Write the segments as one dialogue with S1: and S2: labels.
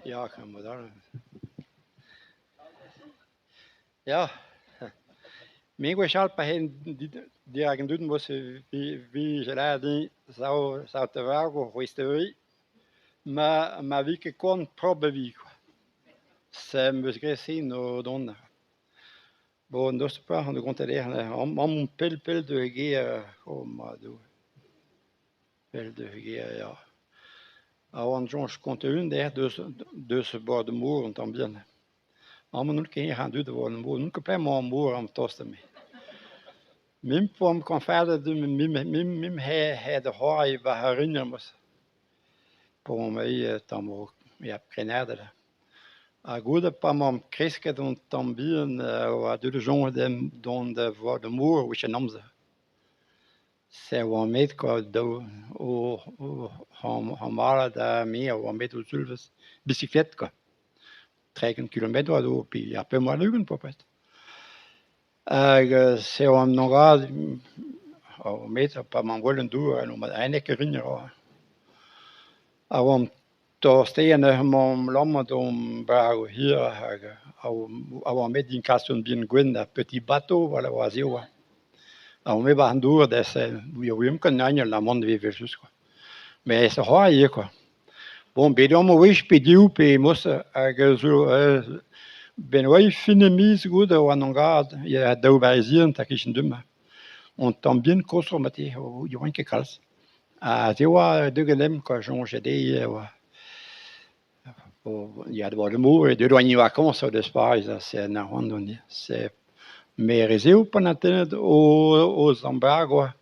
S1: Ya mod all. Ya, me gwechall pa c'hellen dirak an dud 'm eus 'vije lâret din sav sav da vragoù c'hwezh ma ma vi ket koant propr e vi kwa. Se 'm eus graet se 'n ur dont. Bon daoust petra da gontañ dezhañ amañ pell pell deus ar gêr oh ma Doue, pell deus ar gêr ya. Ha 'oan soñj kontañ unan dec'h deus bord ar mor un tamm bihan. Amañ n'on ket an dud war ar mor, n'on ket pelec'h emañ ar mor amañ tost deomp. Me 'poan kañfarded me aet da c'hoari war ar riner 'm eus. Pa oan tamm ya krennarded ha goude pa 'maomp kresket un tamm bihan e oa deuet soñj dimp dont da bord ar mor 'wech an amzer. Se a oan bet kwa daou o c'hamalad ha me a oa bet ur sulvezh bisiklet kwa. 30 kilometr a zo pe ar 25 bepred. Hag se a oa an met pa 'mañ gwell an dour eno ket rin a oamp tost-te neuze 'maomp lammat hon bragoù hir hag a oa bet din kas un den gwenn ar petit bateau voilà aze e oa. Ha oamp bet 'ba an dour ne ouiemp ket na mont evel-just kwa. Met se c'hoari eo kwa. Bon bet omp ur wech pe div pe morse hag zo 'benn oa fin ar miz goude e oan angad ya daou Barizian e-kichen du-mañ. Un tamm bihan koshoc'h marteze ne oan ket kalz. Ha se 'oa deuet ganeomp kwa soñjet dezhe e oa ya da bord ar mor eo deuet oa en vakañsoù deus Pariz ha se na c'hoant on se met re se pa 'na tennet o zamm bras kwa.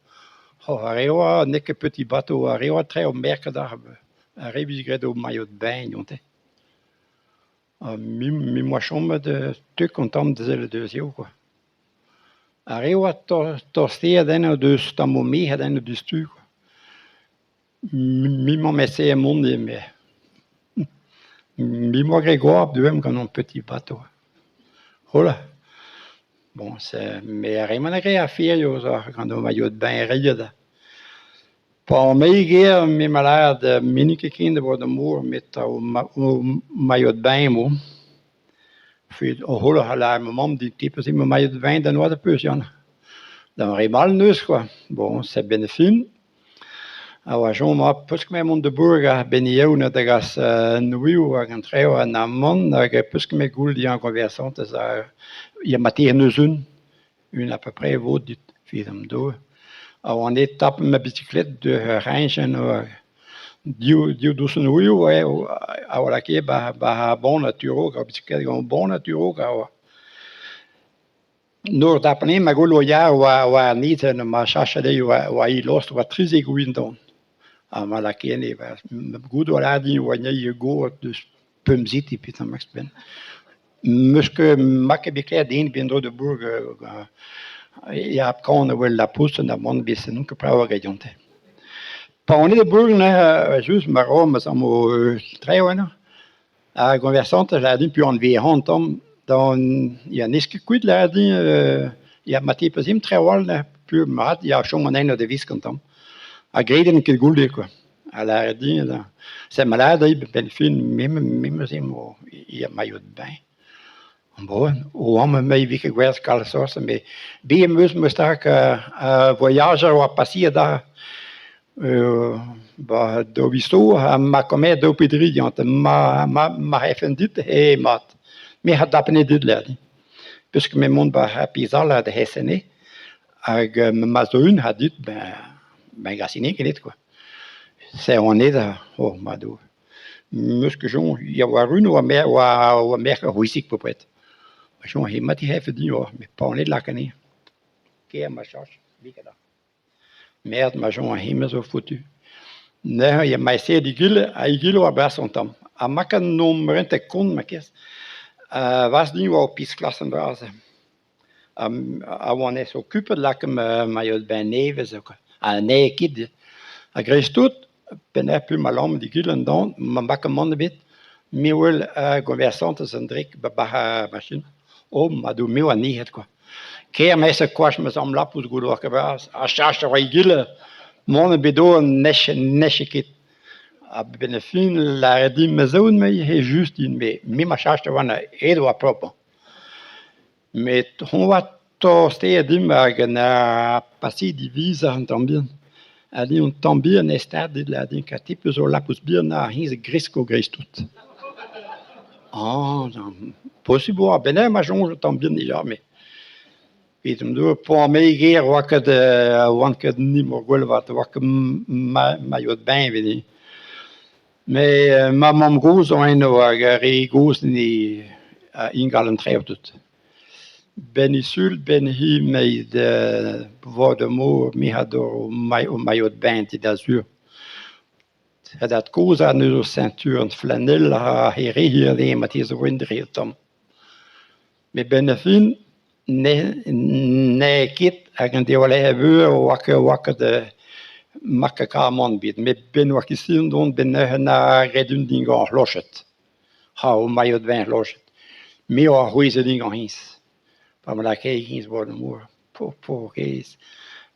S1: Ar re 'oa n'eo ket petit bateau ar re 'oa traoù merket ar re 'vije graet o mailhot bain dionte. Ha me 'm boa chomet tuk un tamm da sellet deus eo kwa. Ar re 'oa tosteet eno deus tammoù merc'hed eno diouzhtu kwa. Me 'mañ esaeet mont ivez met me 'm boa graet goap deomp gant hon petit bateau. Hola ! Bon c'est met ar re-mañ a rae aferioù gant o mailhot bain riet. Pa on aet er gêr me 'ma lâret me n'in ket ken da bord ar mor met o mailhot bain 'mo. O c'holl a lâre ma mamm din te 'peus ma mailhot bain da noazh 'peus Yann. D'ar re all neuze kwa. Bon c'est 'benn ar fin a oa soñj mat peus ket mont da bourk a-benn hiziv da gas an uioù hag an traoù an amann hag peus ket goût diàr goñversantez ya marteze n'eus un, un à peu près e vo dit evit an dour. A oan aet tapet ma bisiklet deus ur c'hreñchenn div dousenn uioù a oa lakaet 'ba ar boned tu-raok, ar bisiklet gant ar boned tu-raok a oa. Nor dap anezhi ma golo yar oa anezhi ma sachet dezhi oa he lost oa 13 gouin ha ma lakae anezhi goude oa lâret din oa anezhi gor deus pemzek petra max penn. 'Meus ket 'ma ket bet klevet den en-dro da bourk ya kaon a wel lapoused ha mann bet n'on ket brav hag dionte. Pa on aet da bourk neuze just ma ro ma zammo traoù eno ar goñversantez a lâre din piv anvez an tamm da ya n'ez ket kuit lâret din ya ma te 'peus ezhomm traoù all neuze peogwir mat ya chom an hent da vesk an tamm. Ha graet int ket goude kwa. Ha lâret din sed ma lâret dezhi 'benn fin me 'meus ezhomm ya mailhot bain. Bon, oan me 'vije ket gwerzh kalz sorse met bet em eus 'meus stag ar voyajer a oa paseet aze 'ba daou viz zo ha ma kemeret daou pe dri dionte ma ma c'hefent dit eo mat. Me a dap anezhe dit lâret din peogwir me mont 'ba ar pezh all da heñs anezhe hag ma zo un ha dit ben grasinez ket kwa. Se oan aet oh ma Doue. 'Meus ket soñj, ya war un oa oa merc'h ur wezhig bepred. Soñj eo mat he c'hefe din met pa on aet lak anezhi. Kaer ma chañs, biken. Merd ma soñj hemañ zo foutu. Neuze eo ma esaeet egile ha egile oa bras un tamm. Ha ma ket 'nomp rentet kont ma kaezh 'vaz din oa ur pezh klasenn vras. A oan aes okupet lakaomp mailhot bain nevez kwa. Ha n'eo ket a-greiz-tout penaos ma lamm egile an dorn ma ket mann ebet me 'wel ar goñversantez en-drek 'ba ar machin. Oh ma Doue me 'oa nec'het kwa. Kaer 'maez koach ma zamm lapous goude oa ket bras ha cheñch a oa egile mont ebet d'ober n'eche ket. A-benn ar fin lâret din ma zon eo just din met me 'ma cheñchet a oan aet e oa propr hañ. Met hoñ a oa tostaet dimp hag 'na paseet e viz un tamm bihan ha din un tamm bihan eo start dit lâret din kar te 'peus ul labous bihan ha hennezh a gresko a-greiz-tout. Añ nann, posupl e oa a-benn neuze 'ma soñj un tamm bihan dija met poan ger 'oa ket 'oan ket nemeur gwell 'vat 'oa ket mailhot-bain evit. Met ma mamm-gozh zo eno hag ar re gozh a ingal an traoù tout. 'Benn sul 'benn hi 'maez bord ar mor me a do ur mailhot-bain dit asur. Da dad-kozh en deus ur señturenn flanell ha he re ivez marteze e voent re tomm. Met 'benn ar fin n'eo ket hag an deolez veur 'oa ket 'oa ket 'ma ket kavet mann ebet met 'benn 'oa ket sur dont 'benn neuze 'na graet un din gant ar c'hloched, ha ur mailhot-bain chloched. Me a oa c'hwezhet din gant hennezh pa 'ma lakaet hennezh war ar mor, paour-kaezh.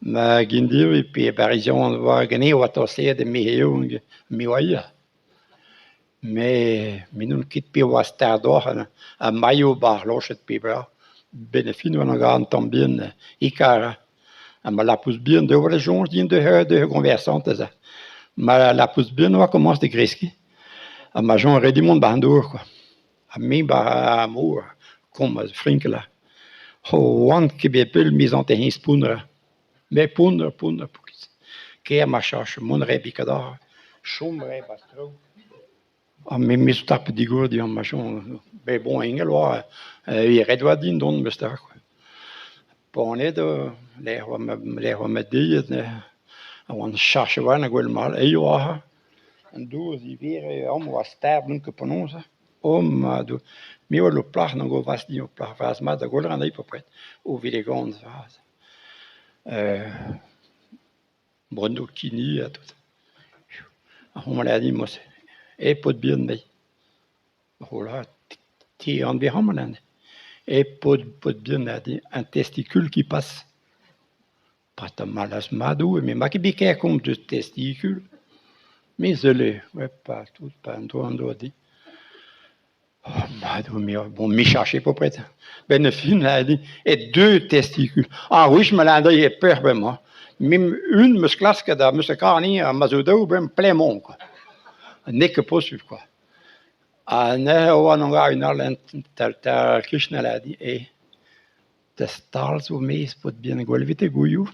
S1: Ma gendirvi pe Barizian 'oa ganin a oa tostaet me eo me 'oa ivez. Met me n'on ket piv 'oa stardoc'h ar mailhot 'ba ar c'hloched pe bra. 'Benn ar fin e oan un tamm bihan e-kar ha ma labous bihan da soñj din d'he goñversañtez. Ma labous bihan a oa komañs da greskiñ ha ma soñj ret din mont 'ba an dour kwa. Ha me 'ba ar mor komz frinkal 'oan ket bet pell me 'sante hennezh pounner. Met pounner, pounner, kaer 'ma cheñch mont a rae betek aze, chom a rae 'ba traoñ. Ha me 'meus tapet digor dezhañ ma soñj bet bon eñ oa ret e oa din dont memes tra kwa. Panet lec'h oa lec'h oa ma dilhad neuze a oan sachet warne gwell mat eil oa an dour a zivere amañ oa start n'on ket penaos oh ma Doue me a oa ur plac'h ur plac'h vras-mat da gwelet anezhi bepred o velet vras. Bronnoù-kini ha tout. Ar c'homañ din mod-se eh paotr bihan dezhi. Hola te anv amañ eh paotr paotr bihan un testicule qui passe. Pas tamallas madoù met 'ma ket bet kaer komz deus testicule. Me 'zeule ouais pas tout pas an dro an dro dit. Oh madoù me bon me 'chache bepred. 'Benn ar fin e deux testicules. Ar wech ma lâr dezhi e peoc'h bremañ. Me'm un 'meus klasket ha 'meus ket kavet anezhañ ha ma zo daou bremañ pelec'h emaon kwa. N'eo ket posupl kwa. Ha neuze e oan un all tal-kichen a lâr din eh da stal zo 'maez paotr bihan gwell evit e gouilhoù.